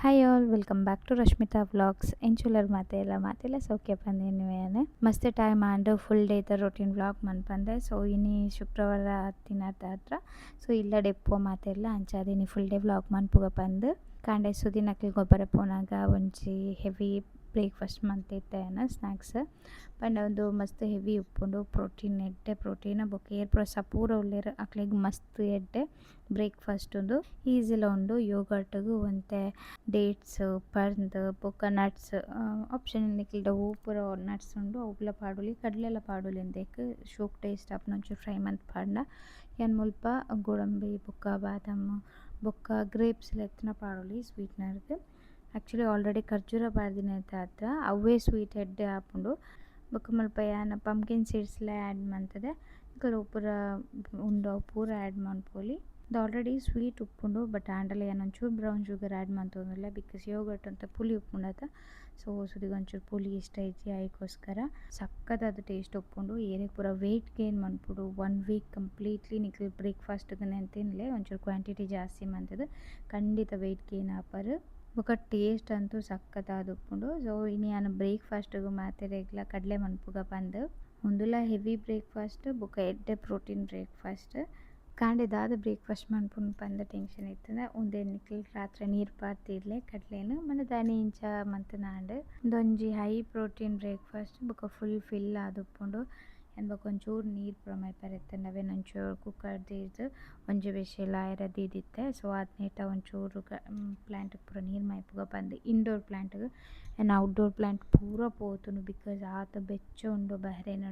Hi all, welcome back to Rashmitha vlogs. ಎಂಚುಲ್ಲರ್ ಮಾತೆಲ್ಲ? ಮಾತೆಲ್ಲ ಸೌಖ್ಯ ಪಂದೇನುವೇನೆ. ಮಸ್ತ್ ಟೈಮ್ ಆಂಡ್, ಫುಲ್ ಡೇತ ರೊಟೀನ್ ವ್ಲಾಗ್ ಮನ್ಪಂದೆ. ಸೊ ಇನಿ ಶುಕ್ರವಾರ ತಿನ್ನತ ಹತ್ರ, ಸೊ ಇಲ್ಲಡೆ ಎಪ್ಪುವ ಮಾತೆಲ್ಲ. ಅಂಚಾದ್ ಇನಿ ಫುಲ್ ಡೇ ವ್ಲಾಗ್ ಮನ್ಪುಗ ಪಂದ್. ಕಾಂಡೆ ಸುದಿನಕ್ಲ್ ಗೊಬ್ಬರ ಪೋನಾಗ ಒಂಜಿ ಹೆವಿ ಬ್ರೇಕ್ಫಾಸ್ಟ್ ಮಂತಿತ್ತೆ ಸ್ನ್ಯಾಕ್ಸ್. ಪಂಡ ಉಂದು ಮಸ್ತ್ ಹೆವಿ ಉಪ್ಪುಂಡು, ಪ್ರೋಟೀನ್, ಎಡ್ಡೆ ಪ್ರೋಟೀನ್. ಬೊಕ್ಕ ಏರ್ ಪೂರ ಸಪೂರ ಉಲ್ಲೆರ್, ಅಕ್ಲೆಗ್ ಮಸ್ತ್ ಎಡ್ಡೆ ಬ್ರೇಕ್ಫಾಸ್ಟ್ ಉಂದು. ಈಸಿಲ ಉಂಡು. ಯೋಗರ್ಟ್ಗ್ ಒಂತೆ ಡೇಟ್ಸ್, ಪರ್ಂದ್ ಬೊಕ್ಕ ನಟ್ಸ್ ಆಪ್ಷನ್. ನಿಕ್ಲೆಡ ಒವು ಪೂರ ನಟ್ಸ್ ಉಂಡು ಅವುಲ ಪಾಡೊಲಿ, ಕಡ್ಲೆಲ ಪಾಡೊಲಿ. ಇಂದೆಕ್ ಶೋಕ್ ಟೇಸ್ಟ್ ಆಪುಂಡು ಒಂಚೂರು ಫ್ರೈ ಮಂತ್ ಪಾಡ್ಂಡ. ಯಾನ್ ಮುಲ್ಪ ಗೋಡಂಬಿ ಬೊಕ್ಕ ಬಾದಾಮ್ ಬೊಕ್ಕ ಗ್ರೇಪ್ಸ್ ಲ ಇತ್ತ್ಂಡ ಪಾಡೊಲಿ ಸ್ವೀಟ್ನರ್ಗ್. ಆಕ್ಚುಲಿ ಆಲ್ರೆಡಿ ಖರ್ಜೂರ ಪಾಡ್ದಿನೆತಾತ್ರ ಅವ್ವೇ ಸ್ವೀಟ್ ಎಡ್ಡೆ ಆಪುಂಡು. ಬೊಕ್ಕ ಮುಲ್ಪ ಯಾನ್ ಪಂಪ್ಕಿನ್ ಸೀಡ್ಸ್ ಲ ಆ್ಯಡ್ ಮಂತುದೆ. ನಿಕುಲು ಪೂರ ಉಂಡು ಅವು ಪೂರ ಆ್ಯಡ್ ಮನ್ಪೊಲಿ. ಉಂದು ಆಲ್ರೆಡಿ ಸ್ವೀಟ್ ಉಪ್ಪುಂಡು, ಬಟ್ ಆಂಡಲ ಯಾನ್ ಒಂಚೂರು ಬ್ರೌನ್ ಶುಗರ್ ಆ್ಯಡ್ ಮಂತೊಂದುಲ್ಲೆ, because yoghurt ಒಂತೆ ಪುಲಿ ಉಪ್ಪುಂಡತ. ಸೊ ಸುದಿಗ್ ಒಂಚೂರು ಪುಲಿ ಇಷ್ಟ ಇಜ್ಜಿ, ಐಕೋಸ್ಕರ. ಸಕ್ಕತ್ತಾದ್ ಟೇಸ್ಟ್ ಉಪ್ಪುಂಡು. ಏರೆಗ್ ಪೂರ ವೆಯ್ಟ್ ಗೈನ್ ಮನ್ಪೊಡು, ಒನ್ ವೀಕ್ ಕಂಪ್ಲೀಟ್ಲಿ ನಿಕುಲು ಬ್ರೇಕ್ಫಾಸ್ಟ್ ಗ್ ತಿನ್ಲೆ. ಒಂಚೂರು ಕ್ವಾಂಟಿಟಿ ಜಾಸ್ತಿ ಮಂತುದು ಖಂಡಿತ ವೆಯ್ಟ್ ಗೈನ್ ಆಪರ್. ಬೊಕ ಟೇಸ್ಟ್ ಅಂತೂ ಸಕ್ಕತ್ತಾದ್ ಉಪ್ಪುಂಡು. ಸೊ ಇನಿ ಯಾನ್ ಬ್ರೇಕ್ಫಾಸ್ಟ್ ಗ್ ಮಾತೆರೆಗ್ಲ ಕಡ್ಲೆ ಮನ್ಪುಗ ಪಂದ್. ಉಂದುಲ ಹೆವಿ ಬ್ರೇಕ್ಫಾಸ್ಟ್ ಬೊಕ ಎಡ್ಡೆ ಪ್ರೋಟೀನ್ ಬ್ರೇಕ್ಫಾಸ್ಟ್. ಕಾಂಡೆ ದಾದ ಬ್ರೇಕ್ಫಾಸ್ಟ್ ಮನ್ಪುನು ಪಂದ್ ಟೆನ್ಷನ್ ಇತ್ತುಂಡ, ಉಂದೆನ್ ನಿಕುಲು ರಾತ್ರೆ ನೀರ್ ಪಾಡ್ದ್ ದೀಡ್ಲೆ ಕಡ್ಲೆನ್. ಮನ ದಾನಿ ಇಂಚ ಮಂತುನಾಂಡ್. ಉಂದೊಂಜಿ ಹೈ ಪ್ರೋಟೀನ್ ಬ್ರೇಕ್ಫಾಸ್ಟ್ ಬೊಕ ಫುಲ್ ಫಿಲ್ ಆದುಪ್ಪುಂಡು. ಯಾನ್ ಬೊಕ ಒಂಚೂರು ನೀರ್ ಪೂರ ಮೈಪೆರೆ ಇತ್ತುಂಡ, ಅವೆನ್ ಒಂಚೂರು ಕುಕ್ಕರ್ ದೀದ್ ಒಂಜಿ ವಿಷಲ್ ಆಯೆರೆ ದೀದಿತ್ತೆ. ಸೊ ಆತ್ನೇಟ ಒಂಚೂರು ಪ್ಲಾಂಟ್ ಪೂರ ನೀರ್ ಮೈಪುಗ ಪಂದ್, ಇಂಡೋರ್ ಪ್ಲಾಂಟ್. ಯಾನ್ ಔಟ್ಡೋರ್ ಪ್ಲಾಂಟ್ ಪೂರ ಪೋತುಂಡು, because ಆತ್ ಬೆಚ್ಚ ಉಂಡು ಬಹ್ರೇನ್.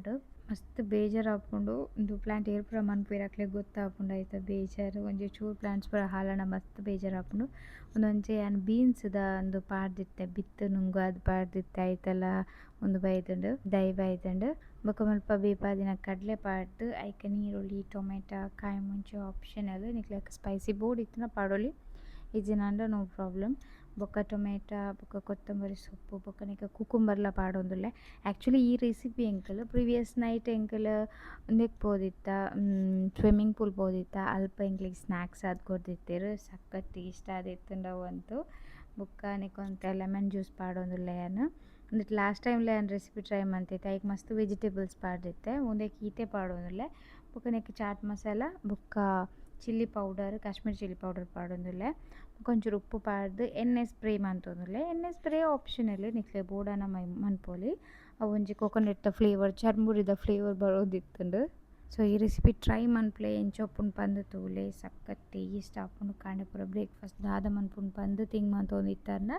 ಮಸ್ತ್ ಬೇಜಾರ್ ಆಪುಂಡು. ಉಂದು ಪ್ಲಾಂಟ್ ಏರ್ ಪೂರ ಮನ್ಪುವೆರ್ ಅಕ್ಲೆಗ್ ಗೊತ್ತಾಪುಂಡು ಐತ ಬೇಜಾರ್. ಒಂಜಿ ಚೂರು ಪ್ಲಾಂಟ್ಸ್ ಪೂರ ಹಾಳಾಂಡ ಮಸ್ತ್ ಬೇಜಾರ್ ಆಪುಂಡು. ಉಂದೊಂಜಿ ಯಾನ್ ಬೀನ್ಸ್ ದ ಉಂದು ಪಾಡ್ದಿತ್ತೆ, ಬಿತ್ತ್ ನುಂಗಾದ್ ಪಾಡ್ದಿತ್ತೆ. ಐತಲ ಉಂದು ಬೈದುಂಡು, ದೈ ಬೈದುಂಡು. ಬೊಕ ಮುಲ್ಪ ಬೇಪಾದಿನ ಕಡ್ಲೆ ಪಾಡ್ದ್, ಐಕ್ ನೀರುಳ್ಳಿ, ಟೊಮೆಟೊ, ಕಾಯಿ ಮುಂಚಿ ಆಪ್ಷನಲ್. ನಿಕ್ಲೆಗ್ ಸ್ಪೈಸಿ ಬೋಡಿತ್ತ್ಂಡ ಪಾಡೊಲಿ, ಇಜ್ಜಿನಾಂಡ ನೋ ಪ್ರಾಬ್ಲಮ್. ಬೊಕ ಟೊಮೆಟೊ ಬೊಕ ಕೊತ್ತಂಬರಿ ಸೊಪ್ಪು ಬೊಕ ನೆಕ್ಕ್ ಕುಕುಂಬರ್ಲ ಪಾಡೊಂದುಲ್ಲೆ. ಆಕ್ಚುಲಿ ಈ ರೆಸಿಪಿ ಎಂಕುಲು ಪ್ರೀವಿಯಸ್ ನೈಟ್ ಎಂಕುಲು ಉಂದೆಕ್ ಪೋದಿತ್ತ, ಸ್ವಿಮ್ಮಿಂಗ್ ಪೂಲ್ ಪೋದಿತ್ತ. ಅಲ್ಪ ಎಂಕ್ಲೆಗ್ ಸ್ನ್ಯಾಕ್ಸ್ ಆದ್ ಕೊರ್ದಿತ್ತೆರ್. ಸಕ್ಕತ್ ಟೇಸ್ಟ್ ಆದಿತ್ತುಂಡು ಅವಂತು. ಬೊಕ್ಕ ನೆಕ್ಕ್ ಒಂತೆ ಲೆಮನ್ ಜ್ಯೂಸ್ ಪಾಡೊಂದುಲ್ಲೆ ಯಾನ್. ಉಂದೆಟ್ ಲಾಸ್ಟ್ ಟೈಮ್ಲ ಯಾನ್ ರೆಸಿಪಿ ಟ್ರೈ ಮಂತಿತ್ತೆ. ಐಕ್ ಮಸ್ತ್ ವೆಜಿಟೇಬಲ್ಸ್ ಪಾಡ್ದಿತ್ತೆ. ಉಂದೆಕ್ ಈತೆ ಪಾಡೊಂದುಲ್ಲೆ. ಬೊಕ ನೆಕ್ಕ್ ಚಾಟ್ ಮಸಾಲ ಬೊಕ್ಕ chilli powder, Kashmiri chilli powder ಪಾಡೊಂದುಲ್ಲೆ. ಬೊಕ ಒಂಚೂರು ಉಪ್ಪು ಪಾಡ್ದ್ ಎಣ್ಣೆ ಸ್ಪ್ರೇ ಮಂತೊಂದುಲ್ಲೆ. ಎಣ್ಣೆ ಸ್ಪ್ರೇ ಆಪ್ಷನಲ್, ನಿಕ್ಲೆ ಬೋಡಾಂಡ ಮೈ ಮನ್ಪೊಲಿ. ಅವೊಂಜಿ ಕೊಕೊನಟ್ ಫ್ಲೇವರ್, ಚರ್ಮುರಿದ ಫ್ಲೇವರ್ ಬರೋದಿತ್ತುಂಡು. ಸೊ ಈ ರೆಸಿಪಿ ಟ್ರೈ ಮನ್ಪುಲೆ, ಎಂಚ ಉಪ್ಪುಂಡು ಪಂದ್ ತೂಲೆ. ಸಕ್ಕತ್ ಟೇಸ್ಟ್ ಆಪುಂಡು. ಕಾಂಡೆ ಪೂರ ಬ್ರೇಕ್ಫಾಸ್ಟ್ ದಾದ ಮನ್ಪುಂಡು ಪಂದ್ ತಿಂಕ್ ಮಂತೊಂದಿತ್ತರ್ಂಡ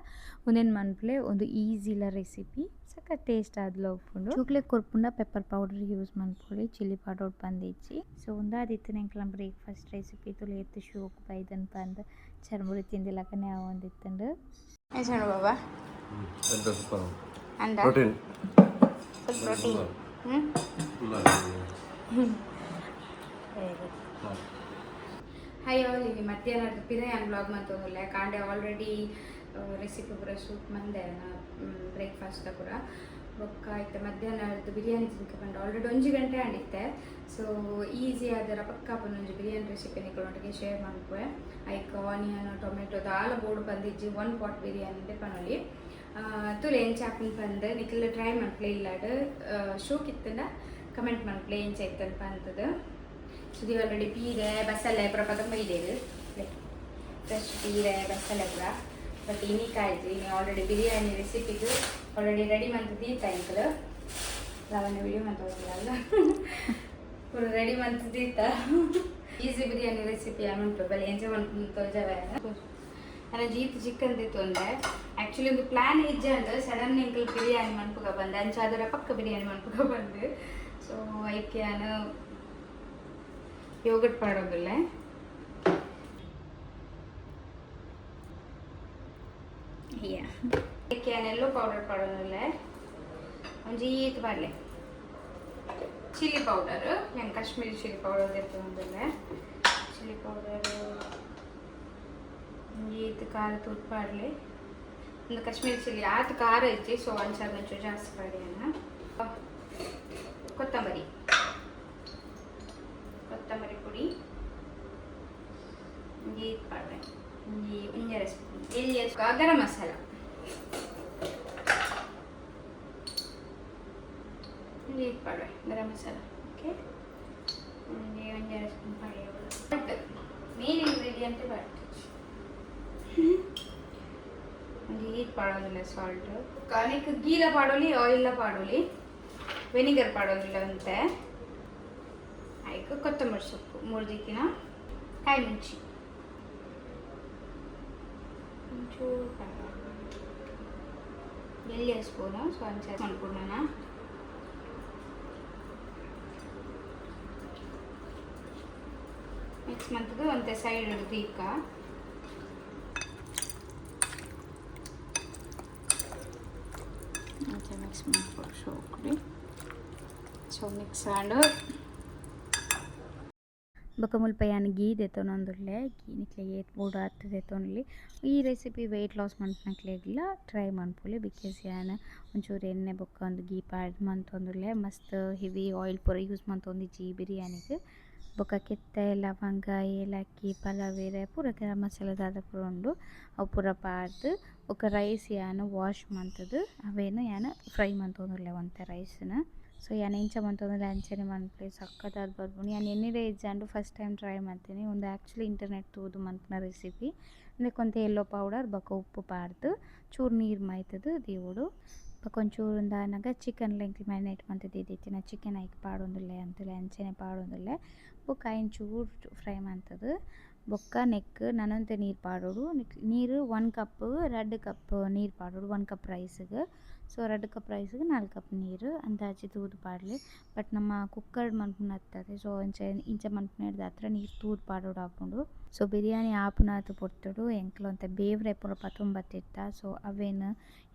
ಉಂದೆನ್ ಮನ್ಪುಲೆ. ಉಂದು ಈಸಿಲ ರೆಸಿಪಿ, ಸಕ್ಕತ್ ಟೇಸ್ಟ್ ಆದ್ಲ ಉಪ್ಪುಂಡು. ಜೋಕ್ಲೆಗ್ ಕೊರ್ಪುಂಡ ಪೆಪ್ಪರ್ ಪೌಡರ್ ಯೂಸ್ ಮನ್ಪೊಲಿ, ಚಿಲ್ಲಿ ಪೌಡರ್ ಪಂದಿಜ್ಜಿ. ಸೊ ಉಂದಾದಿತ್ತು ಎಂಕ್ಲ ಬ್ರೇಕ್ಫಾಸ್ಟ್ ರೆಸಿಪಿ. ತೂಲೆ, ಏತ್ ಶೋಕ್ ಬೈದನ್ ಪಂದ್. ಚರ್ಮುರಿ ತಿಂದಿಲಕನೆ ಆವೊಂದಿತ್ತುಂಡು. ಎಂಚ ಬಾಬಾ? ಎಂತ ಸೂಪರ್. ಅಂದ. Protein. Full protein. Very good. Hi all, ಇಲ್ಲಿ ಮಧ್ಯಾಹ್ನದ ಪಿರ ಯಾನ್ ವ್ಲಾಗ್ ಮಂತೊಂದುಲ್ಲೆ. ಕಾಂಡೆ ಆಲ್ರೆಡಿ ರೆಸಿಪಿ ಪೂರ ಶೂಟ್ ಮಂದೆ, ಬ್ರೇಕ್ಫಾಸ್ಟ್ ಪೂರ. ಬೊಕ್ಕ ಇತ್ತೆ ಮಧ್ಯಾಹ್ನದ ಬಿರಿಯಾನಿ ತಿನ್ಕ ಪಂಡ ಆಲ್ರೆಡಿ 1 ಗಂಟೆ ಆಂಡಿತ್ತೆ. ಸೊ ಈಸಿ ಆದರ ಪಕ್ಕ ಒಂಜಿ ಬಿರಿಯಾನಿ ರೆಸಿಪಿ ನಿಕುಲೊಟ್ಟಿಗೆ ಶೇರ್ ಮನ್ಪುವೆ. ಐಕ್ ಆನಿಯನ್, ಟೊಮೆಟೊ ದಾಲ ಬೋಡು ಬಂದಿಜ್ಜಿ. ಒನ್ ಪಾಟ್ ಬಿರಿಯಾನಿ ಅಂದೆ ಪನೊಲಿ. ತೂಲೆ ಎಂಚ ಆಪುಂಡು ಪಂದ್. ನಿಕುಲು ಟ್ರೈ ಮನ್ಪುಲೆ ಇಲ್ಲಡ್. ಶೋಕ್ ಇತ್ತಂಡ ಕಮೆಂಟ್ ಮನ್ಪುಲೆ ಎಂಚ ಇತ್ತಂತ ಪಂತದು. ಸುದಿ ಆಲ್ರೆಡಿ ಪೀರೆ, ಬಸಳೆ ಪೂರ ಪತೊಂಬೈದೇರು. ಫ್ರೆಶ್ ಪೀರೆ, ಬಸಳೆ ಪೂರ. ಬಟ್ ಇನಿ ಕಾಯ್ದು ಇನಿ ಆಲ್ರೆಡಿ ಬಿರಿಯಾನಿ ರೆಸಿಪಿಗೆ ಆಲ್ರೆಡಿ ರೆಡಿ ಮಂತ್ ದೀತ ಎಂಕುಲು. ಲಾವಣ್ಯ ವಿಡಿಯೋ ಮಂತ್ ಹೋಗಿಲ್ಲ, ಪೂರ ರೆಡಿ ಮಂತ್ ದೀತ. ಈಸಿ ಬಿರಿಯಾನಿ ರೆಸಿಪಿ ಉಂಟು ಬಲಿ, ಎಂಚ ಮನ್ಪುಂಡು ತೋಜವೆ. ಅನ್ನ ಜೀತ್ ಚಿಕನ್ ದಿತ್ತೊಂದೆ. ಆಕ್ಚುಲಿ ಒಂದು ಪ್ಲಾನ್ ಇಜ್ಜಂಡ್, ಸಡನ್ ಎಂಕಲ್ ಬಿರಿಯಾನಿ ಮನ್ಪುಗ ಬಂದೆ. ಅಂಚ ಅದರ ಪಕ್ಕ ಬಿರಿಯಾನಿ ಮನ್ಪುಗ ಬಂದು. ಸೊ ಐಕೆ ಯಾನ್ ಯೋಗಟ್ ಪಾಡೋದಿಲ್ಲ. ಯಾ, ಐಕೆ ಯಾನ್ ಎಲ್ಲೋ ಪೌಡರ್ ಪಾಡೋದಿಲ್ಲ. ಒಂಜಿ ಈತ್ ಪಾಡ್ಲೆ ಚಿಲ್ಲಿ ಪೌಡರ್. ನಾನು ಕಾಶ್ಮೀರಿ ಚಿಲ್ಲಿ ಪೌಡರ್ ದೆತ್ತೊಂದುಲ್ಲೆ. ಚಿಲ್ಲಿ ಪೌಡರ್ ಒಂಜಿ ಈತ್ ಖಾರ ತೂತ್ ಪಾಡ್ಲೆ. ಒಂದು ಕಾಶ್ಮೀರಿ ಚಿಲ್ಲಿ ಆತ್ ಖಾರ ಇಜ್ಜಿ, ಸೊ ಅಂಚಾದ್ ಒಂಚೂರು ಜಾಸ್ತಿ ಪಾಡಿಯನ. ಕೊತ್ತಂಬರಿ, ಕೊತ್ತಂಬರಿ ಪುಡಿ ಒಂಜಿ ಈತ್ ಪಾಡ್ವೆ. ಒಂಜಿ ಒಂಜರೆ ಸ್ಪೂನ್ ಎಲ್ಯ ಗರಂ ಮಸಾಲ. ಒಂಜಿ ಪಾಡುವೆ ಗರಂ ಮಸಾಲ. ಓಕೆ, ಒಂಜಿ ಒಂಜರೆ ಸ್ಪೂನ್ ಪಾಡುವೆ. ಮೇನ್ ಇಂಗ್ರೀಡಿಯಂಟ್ ಪಾಡ್ತಿಜಿ. ಒಂಜಿ ಈತ್ ಪಾಡೋದಿಲ್ಲ ಸಾಲ್ಟ್. ಅನೇಕ ಗೀಲ ಪಾಡೋಲಿ, ಆಯಿಲ್ಲ ಪಾಡೋಲಿ, ವೆನಿಗರ್ ಪಾಡೋದಿಲ್ಲ ಅಂತೆ. ಆಯ್ಕೆ ಕೊತ್ತಂಬರಿ ಸೊಪ್ಪು ಮುರ್ದಿಕ್ಕಿನ, ಕಾಯಿ ಮುಂಚಿ ಒಂಚೂರು, ಎಲ್ಲಿಯ ಸ್ಪೂನು. ಸೊ ಅಂಚ ಮನ್ಪುಂಡು. ಮಿಕ್ಸ್ ಮಂತದ್ದು ಒಂತೆ ಸೈಡ್ ದೀಕ. ಅಂಚ ಮಿಕ್ಸ್ ಮಾಡ್ಕೊಡು ಶೋಕುಡಿ. ಸೊ ಮಿಕ್ಸ್ ಆಂಡ್ ಬೊಕ ಮುಲ್ಪ ಯಾನ್ ಗೀ ದೆತೊನೊಂದುಲ್ಲೆ. ಗೀ ನಿಕ್ಲೆಗ್ ಏತ್ ಬೋಡು ಆತ್ ದೆತೊನೊಲಿ. ಈ ರೆಸಿಪಿ ವೆಯ್ಟ್ ಲಾಸ್ ಮನ್ಪುನಕ್ಲೆಗ್ಲ ಟ್ರೈ ಮನ್ಪೊಲಿ, because ಯಾನ್ ಒಂಚೂರು ಎಣ್ಣೆ ಬೊಕ್ಕ ಒಂದು ಗೀ ಪಾಡ್ದ್ ಮಂತೊಂದುಲ್ಲೆ. ಮಸ್ತ್ ಹೆವಿ ಆಯಿಲ್ ಪೂರ ಯೂಸ್ ಮಂತೊಂದಿಜ್ಜಿ ಈ ಬಿರಿಯಾನಿಗ್. ಬೊಕ ಕೆತ್ತೆ, ಲವಂಗ, ಏಲಕ್ಕಿ, ಪಲಾವ್ ಪೂರ ಗರಂ ಮಸಾಲ ದಾದ ಪೂರ ಉಂಡು, ಅವು ಪೂರ ಪಾಡ್ದ್, ಬೊಕ ರೈಸ್ ಯಾನ್ ವಾಶ್ ಮಂತುದು ಅವೇನು ಯಾನ್ ಫ್ರೈ ಮಂತೊಂದುಲ್ಲೆ ಒಂತೆ ರೈಸ್ನ್. ಸೊ ಯಾನ್ ಎಂಚ ಮಂತೊಂದುಲ್ಲೆ ಅಂಚನೆ ಮನ್ಪುಲೆ, ಸಕ್ಕತ್ತಾದ್ ಬರ್ಪುಂಡು. ಯಾನ್ ಎನ್ನಿರೆ ಇಜ್ಜಾಂಡ್, ಫಸ್ಟ್ ಟೈಮ್ ಟ್ರೈ ಮಲ್ತಿನಿ. ಉಂದು ಆ್ಯಕ್ಚುಲಿ ಇಂಟರ್ನೆಟ್ ತೂದು ಮನ್ಪುನ ರೆಸಿಪಿ. ಉಂದೆಕ್ ಒಂತೆ ಎಲ್ಲೋ ಪೌಡರ್ ಬೊಕ ಉಪ್ಪು ಪಾಡ್ದ್ ಚೂರು ನೀರು ಮೈತುದು ದೀವೊಡು. ಬೊಕ ಒಂಚೂರು ಉಂದಾನಗ ಚಿಕನ್ ಎಂಕ್ಲು ಮ್ಯಾರಿನೇಟ್ ಮಂತ್ ದೀದಿತ್ತಿನ ಚಿಕನ್ ಐಕ್ ಪಾಡೊಂದುಲ್ಲೆ ಅಂತಲೆ, ಅಂಚನೆ ಪಾಡೊಂದುಲ್ಲೆ. ಬೊಕ ಐನ್ ಚೂರು ಫ್ರೈ ಮಂತುದು, ಬೊಕ್ಕ ನೆಕ್ಕ್ ನನೊಂತೆ ನೀರು ಪಾಡೊಡು. ನೀರು 1 ಕಪ್, 2 ಕಪ್ ನೀರು ಪಾಡೊಡು 1 ಕಪ್ ರೈಸ್ಗ್. ಸೊ 2 ಕಪ್ ರೈಸ್ಗ್ 4 ಕಪ್ ನೀರು ಅಂದಾಜಿ ತೂದು ಪಾಡ್ಲೆ. ಬಟ್ ನಮ್ಮ ಕುಕ್ಕರ್ಡ್ ಮನ್ಪುನ ಅತ್ತದೆ, ಸೊ ಅಂಚ ಇಂಚ ಮನ್ಪುನೆಡ್ದಾತ್ರ ನೀರು ತೂದು ಪಾಡೊಡು ಆಪುಂಡು. ಸೊ ಬಿರಿಯಾನಿ ಆಪುನಾತ್ ಪೊರ್ತುಡು ಎಂಕ್ಲ ಒಂತೆ ಬೇವ್ರೆ ಪೂರ ಪತೊಂದು ಬತ್ತಿತ್ತ. ಸೊ ಅವೇನ್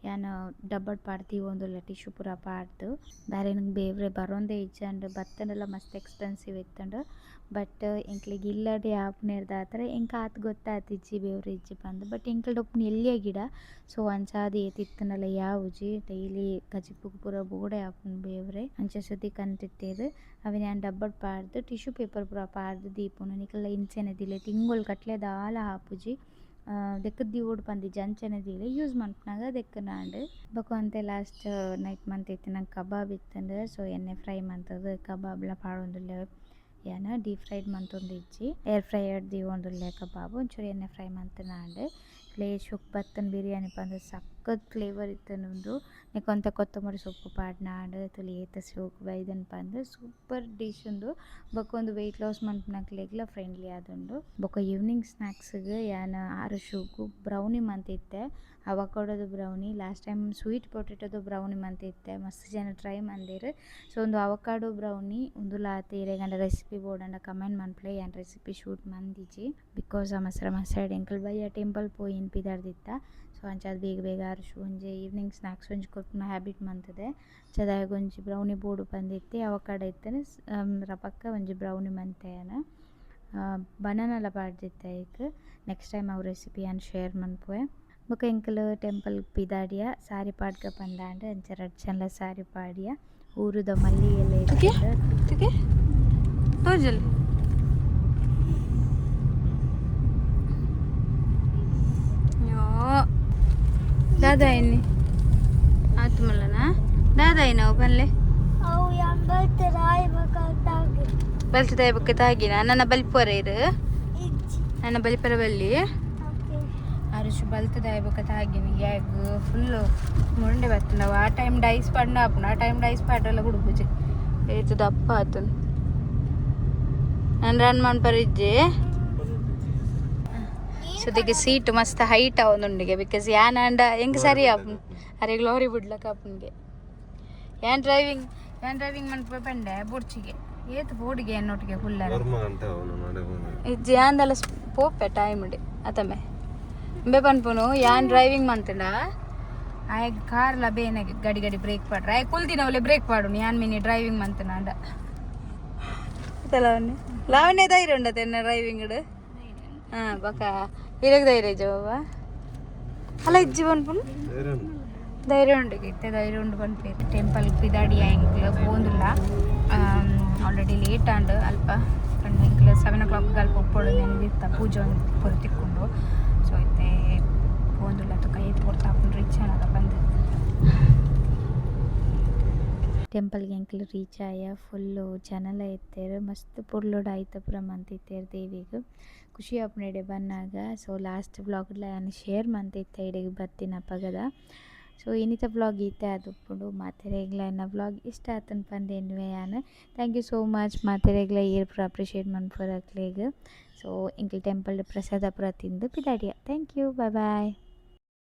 ಯಾನ್ ಡಬ್ಬಡ್ ಪಾಡ್ದ್ ದೀವೊಂದುಲ್ಲೆ, ಟಿಶ್ಯೂ ಪೂರ ಪಾಡ್ದ್. ಬೇರೆನ್ ಬೇವ್ರೆ ಬರೋಂದೇ ಇಜ್ಜಂಡ್, ಬತ್ತಂಡಲ ಮಸ್ತ್ ಎಕ್ಸ್ಪೆನ್ಸಿವ್ ಇತ್ತುಂಡು. ಬಟ್ ಎಂಕ್ಲೆಗ್ ಇಲ್ಲಡೆ ಆಪುನೆಡ್ದಾತ್ರ ಎಂಕ್ ಆತ್ ಗೊತ್ತಾತಿಜ್ಜಿ ಬೇವ್ರೆ ಇಜ್ಜಿ ಪಂದ್. ಬಟ್ ಎಂಕಲ್ಡ ಉಪ್ಪುನ ಎಲ್ಯ ಗಿಡ. ಸೊ ಅಂಚಾದ್ ಏತ್ ಇತ್ತುಂಡಲ ಯಾವುಜಿ, ಡೈಲಿ ಕಜಿಪುಗ್ ಪೂರ ಬೋಡೆ ಆಪುಂಡು ಬೇವ್ರೆ. ಅಂಚ ಸುದ್ದಿ ಕಂತಿತ್ತೆರ್. ಅವೆನ್ ಯಾನ್ ಡಬ್ಬಡ್ ಪಾಡ್ದ್, ಟಿಶ್ಯೂ ಪೇಪರ್ ಪೂರ ಪಾಡ್ದ್ ದೀಪುನು. ನಿಕಲ್ನ ಇಂಚೆನೆ ದೀಲೆ, ತಿಂಗೊಲ್ ಗಟ್ಲೆ ದಾಲ ಆಪುಜಿ. ದೆಕ್ಕದ್ ದೀವೊಡು ಪಂದಿಜ್ಜಿ, ಅಂಚನೆ ದೀಲೆ, ಯೂಸ್ ಮನ್ಪುನಗ ದೆಕ್ಕುನಾಂಡ್. ಬೊಕ ಒಂತೆ ಲಾಸ್ಟ್ ನೈಟ್ ಮಂತಿತ್ತಿನ ಕಬಾಬ್ ಇತ್ತುಂಡು. ಸೊ ಎಣ್ಣೆ ಫ್ರೈ ಮಂತುದು ಕಬಾಬ್ಲ ಪಾಡೊಂದುಲ್ಲೆ. ಯಾನ್ ಡೀಪ್ ಫ್ರೈಡ್ ಮಂತೊಂದಿಜ್ಜಿ, ಏರ್ ಫ್ರೈಯರ್ ದೀವೊಂದುಲ್ಲೆ. ಕಬಾಬ್ ಒಂಚೂರು ಎಣ್ಣೆ ಫ್ರೈ ಮಂತುನಾಂಡ್. ಶೋಕ್ ಬತ್ತುಂಡು ಬಿರಿಯಾನಿ ಪಂದ್, ಸಕ್ಕತ್ ಫ್ಲೇವರ್ ಇತ್ತುಂಡು ಉಂದು. ನೆಕ್ ಒಂತೆ ಕೊತ್ತಂಬರಿ ಸೊಪ್ಪು ಪಾಡ್ನಾಂಡ್, ತೂಲೆ ಏತ್ ಶೋಕ್ ಬೈದ್ಂಡ್ ಪಂದ್. ಸೂಪರ್ ಡಿಶ್ ಉಂದು. ಬೊಕ ಉಂದು ವೆಯ್ಟ್ ಲಾಸ್ ಮನ್ಪುನಕ್ಲೆಗ್ಲ ಫ್ರೆಂಡ್ಲಿ ಆದುಂಡು. ಬೊಕ ಈವ್ನಿಂಗ್ ಸ್ನಾಕ್ಸ್ಗ್ ಯಾನ್ ಆರುಷುಗು ಬ್ರೌನಿ ಮಂತಿತ್ತೆ, ಅವಕಾಡೋದ ಬ್ರೌನಿ. ಲಾಸ್ಟ್ ಟೈಮ್ ಸ್ವೀಟ್ ಪೊಟೆಟೋದ ಬ್ರೌನಿ ಮಂತಿತ್ತೆ, ಮಸ್ತ್ ಜನ ಟ್ರೈ ಮಂದೆರ್. ಸೊ ಉಂದು ಅವಕಾಡೋ ಬ್ರೌನಿ. ಉಂದುಲ ಆತೆ. ಇರೆಗಂಡ ರೆಸಿಪಿ ಬೋಡಂಡ ಕಮೆಂಟ್ ಮನ್ಪುಲೆ. ಯಾನ್ ರೆಸಿಪಿ ಶೂಟ್ ಮಂದಿಜಿ, because ಅವಸರ ಮಸ್ತ್. ಎಂಕುಲು ಬಯ್ಯ ಟೆಂಪಲ್ ಪೋಯಿನ್ ಪಿದಡ್ದಿತ್ತ. ಸೊ ಅಂಚಾದ್ ಬೇಗ ಬೇಗ ಆರುಷು ಒಂಜಿ ಈವ್ನಿಂಗ್ ಸ್ನಾಕ್ಸ್ ಒಂಜಿ ಕೊರ್ಪುನ ಹ್ಯಾಬಿಟ್ ಮಂತುದೆ. ಅಂಚಾದ್ ಒಂಜಿ ಬ್ರೌನಿ ಬೋಡು ಪಂದಿತ್ತೆ. ಅವಕಾಡೋ ಇತ್ತುಂಡು, ರಪಕ್ಕ ಒಂಜಿ ಬ್ರೌನಿ ಮಂತೆ ಯಾನ್. ಬನಾನಲ ಪಾಡ್ದಿತ್ತೆ ಐಕ್. ನೆಕ್ಸ್ಟ್ ಟೈಮ್ ಅವು ರೆಸಿಪಿ ಯಾನ್ ಶೇರ್ ಮನ್ಪುವೆ. ಬೊಕ ಎಂಕುಲು ಟೆಂಪಲ್ ಪಿದಾಡಿಯ, ಸಾರಿ ಪಾಡ್ಕ ಪಂದಾಂಡ್. ಅಂಚ ರಡ್ಡ್ ಜನಲ ಸಾರಿ ಪಾಡಿಯ. ಊರುದ ಮಲ್ಲಿಗೆಲ್ಲ ಇತ್ತುಂಡು. ತೋಜಲ್. ಯೋ ದಾದಾ ಎನ್ನಿ ಆತು ಮಲ್ಲನ ದಾದಾ ನಾವು ಪನ್ಲೆ. ಅವು ಎಂಬತ್ತರಾಯಿ ಮಕ್ಕಳಾಗಿ. ಬಲ್ತದ ಬೊಕ್ಕ ತಾಗಿನ ನನ್ನ ಬಲ್ಪುವರ ಇರು. ಇಜ್ಜಿ. ನನ್ನ ಬಲಿಪರ ಬಲ್ಲಿ. ಓಕೆ. ಅರುಷು ಬಲ್ತದ ಬೊಕ್ಕ ತಾಗಿನ ಯಾಗ್ ಫುಲ್ ಮುರುಂಡೆ ಬರ್ತಂಡವು. ಆ ಟೈಮ್ ಡೈಸ್ ಪಾಡ್ನ ಆಪುಂಡು, ಆ ಟೈಮ್ ಡೈಸ್ ಪಾಡ್ರೆಲ್ಲ ಗುಡುಪುಜಿ. ಏತು ದಪ್ಪ ಆತುಂಡು. ನಾನು ರನ್ ಮನ್ಪರ ಇಜ್ಜಿ. ಸದ್ಯಕ್ಕೆ ಸೀಟ್ ಮಸ್ತ್ ಹೈಟ್ ಆವೊಂದುಂಡಿಗೆ, because ಯಾನ್ ಅಂಡ ಎಂಕ್ ಸರಿ ಆಪುಂಡು. ಅರೆ ಗ್ಲೋರಿ ಬುಡ್ಲಕ ಆಪುಂಡಿಗೆ. ಯಾನ್ ಡ್ರೈವಿಂಗ್ ಮನ್ಪೆ ಪಂಡೆ ಬುಡ್ಚಿಗೆ ಏತ್ ಬೋಡಿಗೆ ಅನ್ನೊಟ್ಟಿಗೆ ಫುಲ್ಲರ. ಗಂಟೆ ಅವನು ನಾಳೆ. ಇಜ್ಜಿ, ಯಾಂದಲ ಪೋಪೆ ಟೈಮ್ ಉಂಡೆ ಅತಮೆ ಇಂಬೆ ಪನ್ಪುನು. ಯಾನ್ ಡ್ರೈವಿಂಗ್ ಮಂತುಂಡ ಆಯಗ್ ಕಾರ್ಲ ಬೇನೆ ಗಡಿ ಗಡಿ ಬ್ರೇಕ್ ಪಾಡ್ರ. ಆಯ್ ಕುಲ್ದಿನವಲೆ ಬ್ರೇಕ್ ಪಾಡುನು. ಯಾನ್ ಮಿನಿ ಡ್ರೈವಿಂಗ್ ಮಂತುಂಡ ಅಂಡ ಲಾವಣ್ಯ, ಲಾವಣ್ಯ ಧೈರ್ಯ ಉಂಡ ತೆನ್ನ ಡ್ರೈವಿಂಗ್. ಹಾ, ಬಕ ಇರಗ್ ಧೈರ್ಯ ಇಜ್ಜ ಬಾಬಾ? ಅಲ್ಲ, ಇಜ್ಜಿ ಪನ್ಪುನು. ಧೈರ್ಯ ಉಂಡು, ಇತ್ತೆ ಧೈರ್ಯ ಉಂಡು ಪನ್ಪೇರು. ಟೆಂಪಲ್ ಪಿದಾಡಿಯ ಎಂಕ್ಲು, ಪೋಂದುಲ್ಲ. ಆಲ್ರೆಡಿ ಲೇಟ್ ಆಂಡ್. ಅಲ್ಪ ಪಂಡ ಎಂಕ್ಲು 7 ಓ ಕ್ಲಾಕ್ ಅಲ್ಪ ಉಪ್ಪೊಡು ನೆಂದಿತ್ತ, ಪೂಜೆ ಒಂದು ಪೂರ ತಿಕ್ಕೊಂಡು. ಸೊ ಟೆಂಪಲ್ಗೆ ಎಂಕುಲು ರೀಚ್ ಆಯ. ಫುಲ್ಲು ಜನಲ ಇತ್ತೆರ್. ಮಸ್ತ್ ಪೊರ್ಲುಡು ಐತ ಪೂರ ಮಂತಿತ್ತೆರ್ ದೇವಿಗ್. ಖುಷಿ ಆಪುಂಡು ಇಡೆ ಬನ್ನಗ. ಸೊ ಲಾಸ್ಟ್ ವ್ಲಾಗ್ಲ ಯಾನ್ ಶೇರ್ ಮಂತಿತ್ತೆ ಇಡೆಗ್ ಬತ್ತಿನಪಗದ. ಸೊ ಇನಿತ ವ್ಲಾಗ್ ಈತೆ ಆದುಪ್ಪುಂಡು. ಮಾತೆರೆಗ್ಲ ಎನ್ನ ವ್ಲಾಗ್ ಇಷ್ಟ ಆತುಂಡು ಪಂದ್ ಎನ್ನುವೆ ಯಾನ್. Thank you so much ಮಾತೆರೆಗ್ಲ ಈರ್ ಪೂರ ಅಪ್ರಿಷಿಯೇಟ್ ಮನ್ಪುನಕ್ಲೆಗ್. ಸೊ ಎಂಕುಲು ಟೆಂಪಲ್ ಪ್ರಸಾದ ಪೂರ ತಿಂದು ಪಿದಾಡಿಯ. Thank you, bye bye.